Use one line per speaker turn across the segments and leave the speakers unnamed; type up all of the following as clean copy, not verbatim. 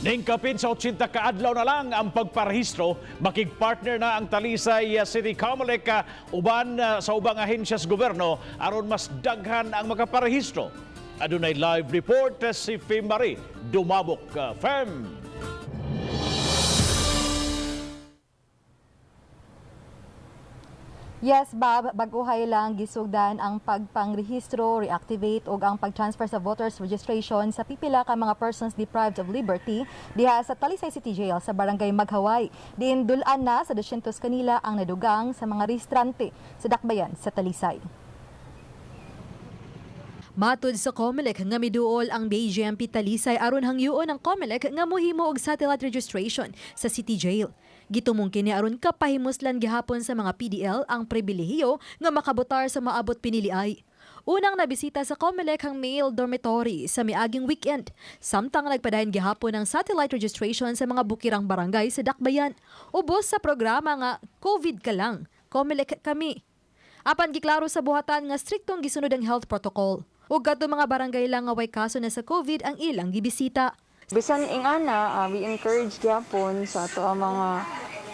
Ning kapin sa 80 ka adlaw na lang ang pagparehistro, makigpartner na ang Talisay City Comelec uban sa ubang ahensya sa gobyerno aron mas daghan ang makaparehistro. Adunay live report si Fem Marie Dumabok. Fem.
Yes, Bob, baguhay lang gisugdan ang pagpangrehistro, reactivate ug ang pag-transfer sa voters registration sa pipila ka mga persons deprived of liberty diha sa Talisay City Jail sa Barangay Maghaway. Diin dul-an na sa 200 kanila ang nadugang sa mga rehistrante sa dakbayan sa Talisay.
Matud sa COMELEC nga miduol ang BJMP Talisay aron hangyoon ang COMELEC nga mohimo og satellite registration sa City Jail. Gitumong kini aron kapahimuslan gihapon sa mga PDL ang pribilehiyo nga makabotar sa maabot piniliay. Unang nabisita sa COMELEC ang male dormitory sa miaging weekend, samtang nagpadayon gihapon ang satellite registration sa mga bukirang barangay sa Dakbayan. Ubos sa programa nga COVID ka lang, COMELEC kami. Apan giklaro sa buhatan nga striktong gisunod ang health protocol. Ug kadto mga barangay lang nga way kaso na sa COVID ang ilang gibisita.
Bisan ingana, we encourage gyapon sa ato ang mga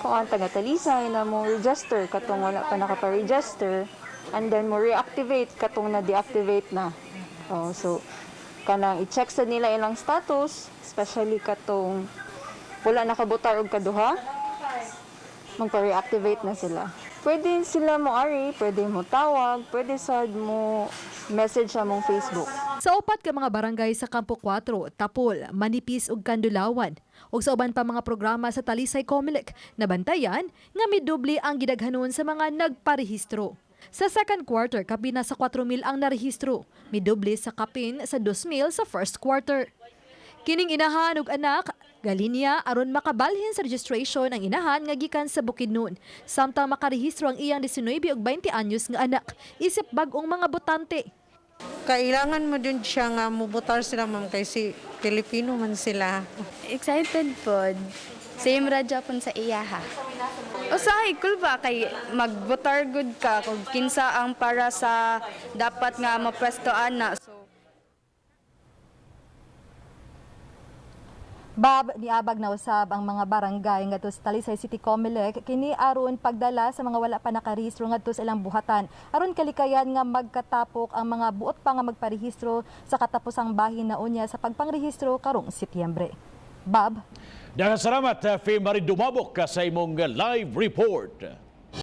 kuan taga Talisay na mo register katong wala pa nakapa-register and then mo reactivate katong na deactivate na. Oh, so kanang i-check sa nila ilang status, especially katong wala nakabotar og kaduha, magpa-reactivate na sila. Pwede sila mo ari, pwede mo tawag, pwede sad mo message sa mong Facebook.
Sa upat ka mga barangay sa Campo 4, Tapol, Manipis ug Kandulawan ug sa uban pa mga programa sa Talisay Comelec, nabantayan nga midoble ang gidaghanon sa mga nagparehistro. Sa second quarter, kapin na sa 4,000 ang narehistro, midoble sa kapin sa 2,000 sa first quarter. Kining inahan ug anak, galinya aron makabalhin sa registration ang inahan nga gikan sa Bukidnon. Samtang makarehistro ang iyang 19 ug 20 anyos nga anak, isip bag-ong mga botante.
Kailangan mo dun siya nga mubutar sila, ma'am, kay si Pilipino man sila.
Excited pod. Same ra japon sa iyaha.
Usahay cool ba kay magbotar good ka kung kinsa ang para sa dapat nga mapwesto ana. So
Bob, niabag na usab ang mga barangay ngadto sa Talisay City Comelec kini aron pagdala sa mga wala pa nakarehistro ngadto sa ilang buhatan aron kalikayan nga magkatapok ang mga buot pa nga magparehistro sa katapusang bahin na unya sa pagpangrehistro karong Setyembre. Bob.
Daghang salamat, Fem Marie Dumabok, sa imong live report.